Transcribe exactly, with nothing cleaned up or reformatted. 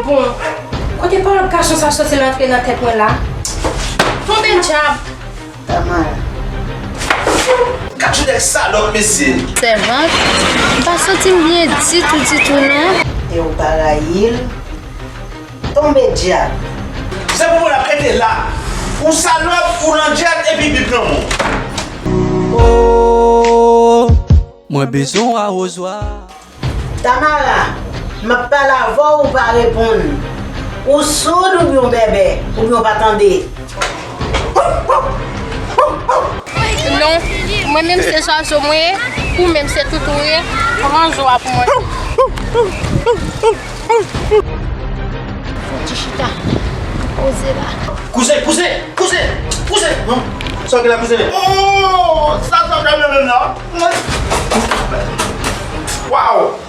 Bon, kote pawòl gason sa soti rantre nan tèt mwen la? Tonbe dyab! Tamara. Gad yon nèg salòp, mesye. Sèvant, m pa santi m byen ditou, ditou, non. E ou pa rayi l? Tonbe dyab. Se pou mwen ap rete la. Ou salòp, ou landjèt, epi bib nan men w. Oh, mwen bezwen w arozwa. Tamara, m ap pale avè w, ou pa reponn. Ou soud oubyen w bèbè, oubyen w pa tande? Non, mwen menm se zwazo mwen ye, ou menm se toutou ou ye, pran zo a pou mwen. Fò ti chita, poze la. Kouzen, kouzen, kouzen, kouzen. Sa w gen la, kouzen? Oh, sa sa w gen menm la? Waw!